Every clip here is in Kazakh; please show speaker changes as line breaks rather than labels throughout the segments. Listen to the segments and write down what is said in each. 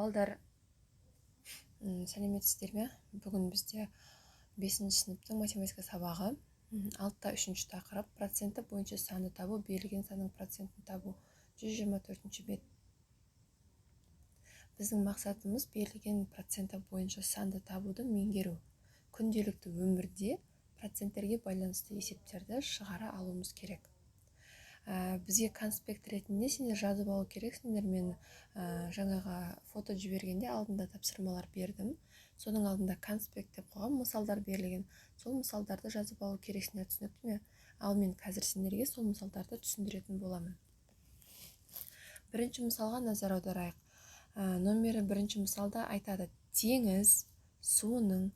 Балдар, сәлеметсіздер ме? Бүгін бізде 5 сыныптың математика сабағы. 6-3 тақырып проценті бойынша санды табу, берілген санның процентін табу. 124 бет. Біздің мақсатымыз берілген проценті бойынша санды табуды меңгеру. Күнделікті өмірде проценттерге байланысты есептерді шығара алуымыз керек. Бізге конспект ретінде сендер жазып алу керексіңдер. Мен жаңағы фото жібергенде алдында тапсырмалар бердім. Соның алдында конспект деп қойған мысалдар берілген. Сол мысалдарды жазып алу керексіңдер, түсінікті ме? Ал мен қазір сендерге сол мысалдарды түсіндіретін боламын. Бірінші мысалға назар аударайық. Номері бірінші мысалда айтады: теңіз суының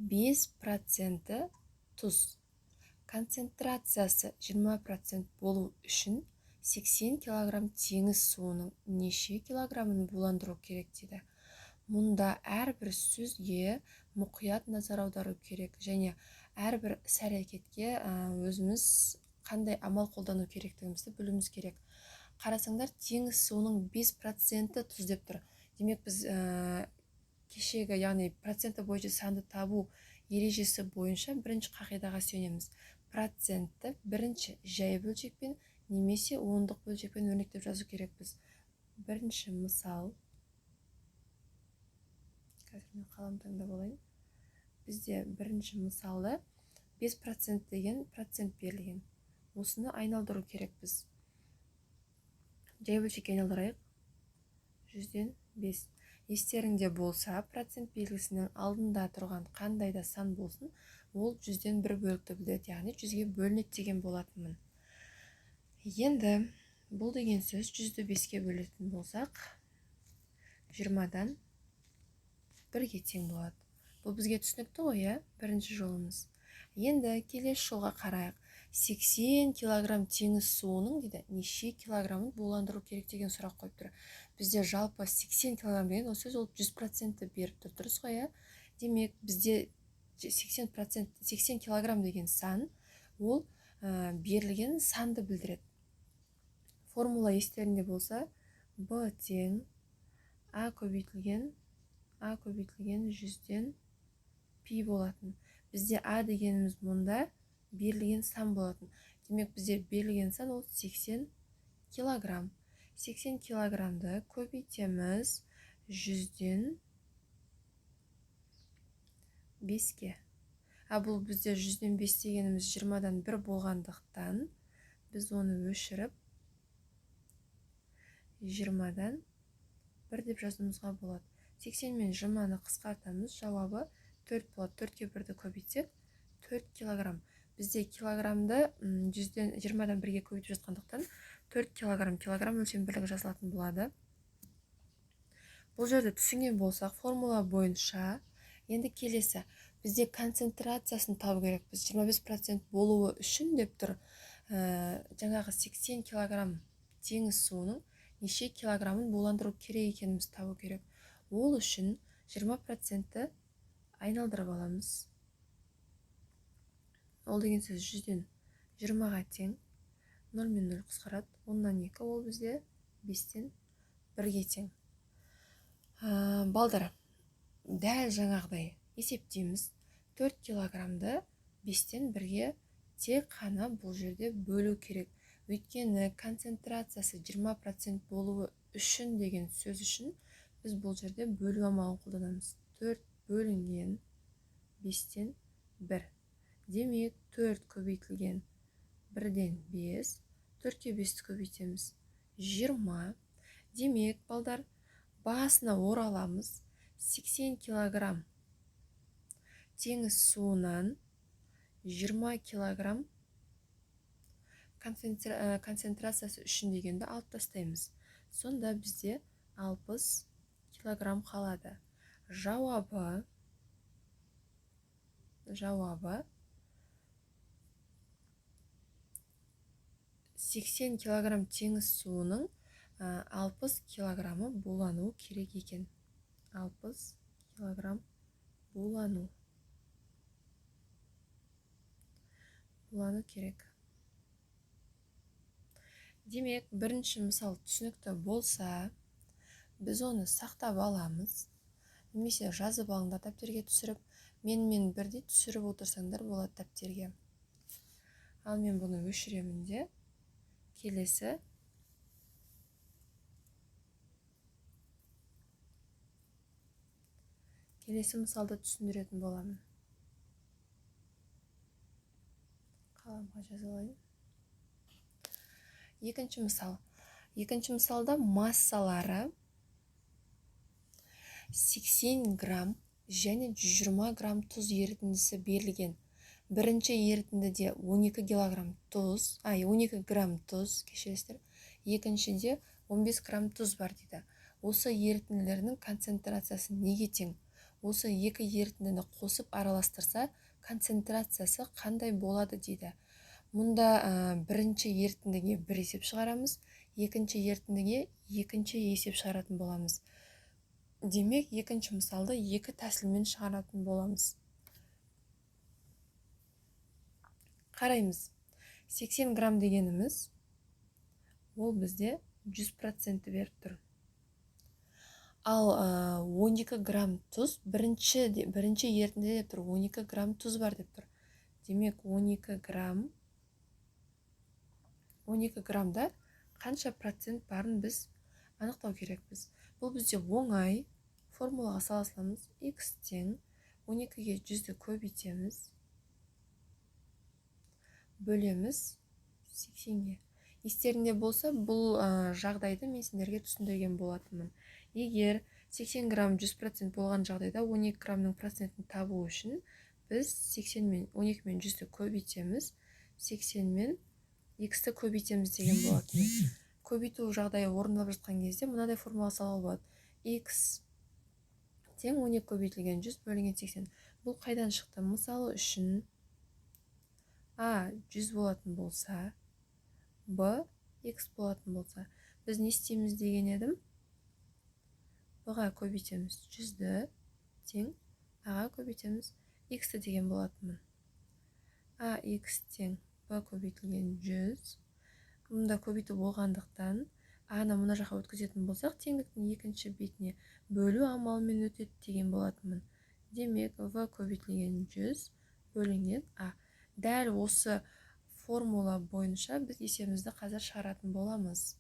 5% тұз. Концентрациясы 20% болу үшін 80 килограмм теңіз суының неше килограммын буландыру керек дейді. Мұнда әрбір сөзге мұқият назар аудару керек және әрбір іс-әрекетке өзіміз қандай амал қолдану керектігімізді білуіміз керек. Қарасаңдар, теңіз суының 5% тұз деп тұр. Демек, біз кешегі, яғни проценті бойынша санды табу ережесі бойынша бірінші қағидаға сүйенеміз. Процентті бірінші жай бөлшекпен немесе ондық бөлшекпен өрнектеп жазу керекпіз. Бірінші мысал. Қазір мен қалам таңдап алайын. Бізде бірінші мысалда 5% деген процент берілген. Осыны айналдыру керекпіз. Жай бөлшекке айналдырайық. 100-ден 5. Естеріңде болса, процент белгісінің алдында тұрған қандай да сан болсын, ол 100-ден 1 бөлікті білдіреді, яғни 100-ге бөлінеді деген болатынмын. Енді бұл деген сөз 100-ді 5-ке бөлетін болсақ, 20-дан 1-ге тең болады. Бұл бізге түсінікті ғой, иә? Бірінші жолымыз. Енді келесі жолға қарайық. 80 килограмм теңіз суының дейді, неше килограммын буландыру керек деген сұрақ қойып тұр. Бізде жалпы 80 килограмм деген ол сөз, ол 100% беріп тұр, дұрыс қой, иә? Демек, бізде 80 килограмм деген сан, ол берілген санды білдіреді. Формула естерінде болса, B тең А көбейтілген А көбейтілген 100-ден пи болатын. Бізде А дегеніміз мұнда берілген сан болатын. Демек, бізде берілген сан ол 80 килограмм. 80 килограммды көбейтеміз 100-ден 5-ке. А бұл бізде 100-ден 5 дегеніміз 20-дан 1 болғандықтан, біз оны өшіріп 20-дан 1 деп жазуымызға болады. 80 мен 20-ны қысқартамыз, жауабы 4 болады. 4-ке 1-ді көбейтсек, 4 килограмм. Бізде килограммды 20-дан 1-ге көбейтіп жатқандықтан 4 килограмм, килограмм өлшем бірлігі жазылатын болады. Бұл жерде түсінген болсақ, формула бойынша енді келесі бізде концентрациясын табу керек. Біз 25% болуы үшін деп тұр. Жаңағы 80 килограмм теңіз суының неше килограммын буландыру керек екенімізді табу керек. Ол үшін 20%-ті айналдырып аламыз. Ол деген сөз 100-ден 20-ға тең. 0 мен 0 қысқарады. 10-нан 2, ол бізде 5-тен 1-ге тең. Балдар, дәл жаңағыдай есептейміз. 4 килограммды 5-тен 1-ге тек қана бұл жерде бөлу керек. Өйткені концентрациясы 20% болуы үшін деген сөз үшін біз бұл жерде бөлу амалын қолданамыз. 4 бөлінген 5-тен 1. Демек, 4 көбейтілген 1-ден 5, 4-ке 5-ті көбейтеміз 20. Демек, балдар, басына ораламыз. 80 килограмм теңіз суынан 20 килограмм концентрациясы үшін дегенді алып тастаймыз. Сонда бізде 60 килограмм қалады. Жауабы 80 килограмм теңіз суының 60 килограммы булануы керек екен. 60 килограмм булану. Булану керек. Демек, бірінші мысал түсінікті болса, Біз оны сақтап аламыз, немесе жазып алыңдар дәптерге түсіріп, менімен бірдей түсіріп отырсаңдар болады дәптерге. Ал мен бұны өшіремін де, келесі мысалды түсіндіретін боламын. Қаламға жаза алайын. Екінші мысал. Екінші мысалда массалары 80 грамм және 120 грамм тұз ерітіндісі берілген. Бірінші ерітіндіде 12 килограмм тұз, 12 грамм тұз, кешіресіздер. Екіншіде 15 грамм тұз бар дейді. Осы ерітінділердің концентрациясы неге тең? Осы екі ерітіндіні қосып араластырса, концентрациясы қандай болады дейді. Мұнда бірінші ерітіндіге бір есеп шығарамыз, екінші ерітіндіге екінші есеп шығаратын боламыз. Демек, екінші мысалды екі тәсілмен шығаратын боламыз. Қараймыз. 80 грамм дегеніміз, ол бізде 100% беріп тұр. Ал 12 грамм тұз, бірінші ерітіндіде деп тұр, 12 грамм тұз бар деп тұр. Демек, 12 граммда қанша процент барын біз анықтау керекпіз. Бұл бізде оңай, формулаға сала саламыз. X тең 12-ге 100-ді көбейтеміз, бөлеміз 80-ге. Естерінде болса, бұл жағдайды мен сендерге түсіндірген болатынмын. Егер 80 грамм 100% болған жағдайда 12 граммның процентін табу үшін біз 80 мен 12 мен 100-ді көбейтеміз, 80 мен x-ті көбейтеміз деген болатынмын. Көбейту жағдайы орындалып жатқан кезде мынадай формула салуға болады. X тең 12 көбейтілген 100 бөлінген 80. Бұл қайдан шықты? Мысалы үшін А 100 болатын болса, Б X болатын болса, біз не істейміз деген едім? Б-ға көбейтеміз 100-ді тең А-ға көбейтеміз X-ті деген болатынмын. А X тең Б көбейтілген 100. Мұнда көбейту болғандықтан А-ны мына жаққа өткізетін болсақ, теңдіктің екінші бетіне бөлу амалымен өтеді деген болатынмын. Демек, В көбейтілген 100 бөлінген А. Дәл осы формула бойынша біз есебімізді қазір шығаратын боламыз.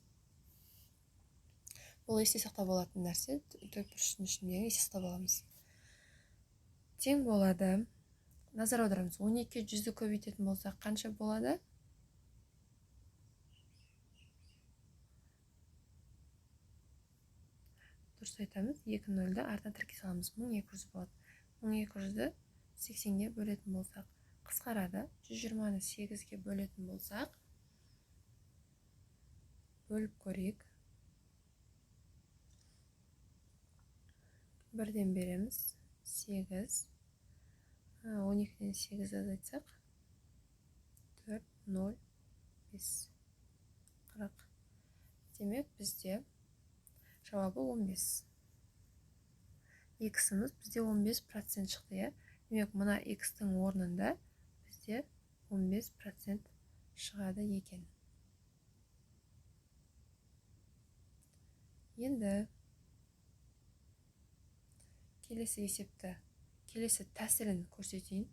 Бұл есте сақтап алатын нәрсе, төрт бұрыштың ішіндегі есте сақтап аламыз. Тең болады. Назар аударамыз. 12-ге 100-ді көбейтетін болсақ, қанша болады? Дұрыс айтамыз. 2 нөлді артына тіркей саламыз. 1200 болады. 1200-ді 80-ге бөлетін болсақ, қысқарады. 120-ны 8-ге бөлетін болсақ, бөліп көрейік. Бірден береміз. 8. 12-ден 8 азайтсақ, 4, 0, 5, 40. Демек, бізде жауабы 15. X-іміз бізде 15% шықты, иә? Демек, мына X-тің орнында бізде 15% шығады екен. Енді келесі есепті, келесі тәсілін көрсетейін.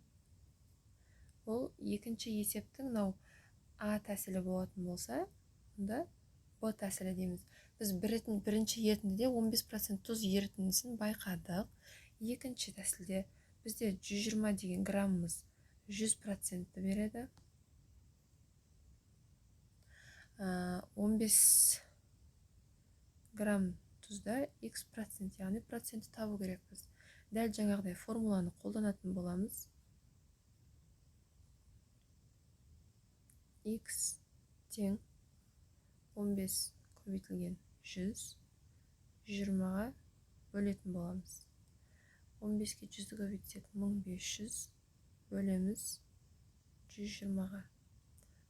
Бұл екінші есептің мынау А тәсілі болатын болса, онда Б тәсілі дейміз. Біз бірінші ерітіндіде 15% тұз ерітіндісін байқадық. Екінші тәсілде бізде 120 деген граммымыз 100% береді. 15 грамм тұзда x процент, яғни процентті табу керекпіз. Дәл жаңағыдай формуланы қолданатын боламыз. X тең 15 көбейтілген 100, 20-ға бөлетін боламыз. 15-ге 100-ді көбейтсек 1500 бөлеміз 120-ға.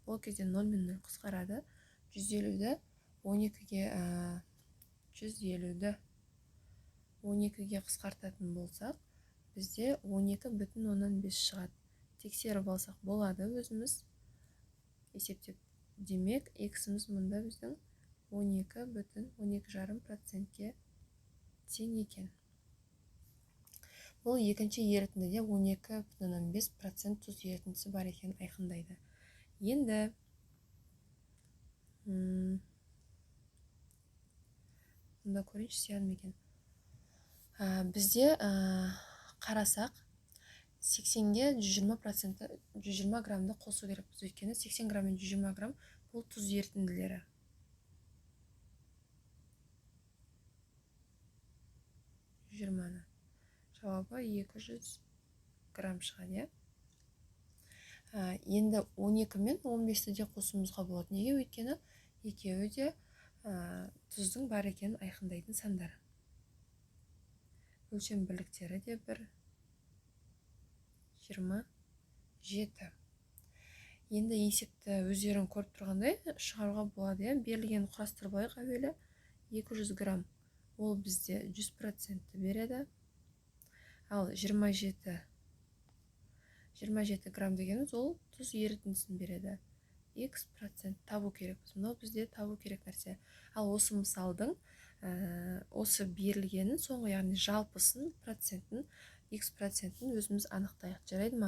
Ол кезде 0 мен 0 қысқарады. 150-ді 12-ге 150-ді 12-ге қысқартатын болсақ, бізде 12,5 шығады. Тексеріп алсақ болады өзіміз есептеп. Демек, x-іміз мұнда біздің 12,5%-ке Тең екен. Бұл екінші ерітіндіде 12,5% тұз ерітіндісі бар екенін айқындайды. Енді мұнда көрейінші, сияды ма екен. Бізде қарасақ, 80-ге 120%, 120 граммды қосу керекпіз. Өйткені 80 грамм мен 120 грамм бұл тұз ерітінділері. 120-ны. Жауабы 200 грамм шығады, иә? Енді 12 мен 15-ті де қосуымызға болады. Неге? Өйткені екеуі де тұздың бар екенін айқындайтын сандар. Өлшем бірліктері де бір 27. Енді есепті өздерің көріп тұрғандай шығаруға болады, иә? Берілгенін құрастырып алайық әуелі. 200 грамм ол бізде 100%-ті береді. Ал 27 грамм дегеніміз ол тұз ерітіндісін береді. X процент табу керекпіз. Мынау бізде табу керек нәрсе. Ал осы мысалдың, осы берілгенін соңғы, яғни жалпысын, процентін, X процентін өзіміз анықтайық. Жарайды ма?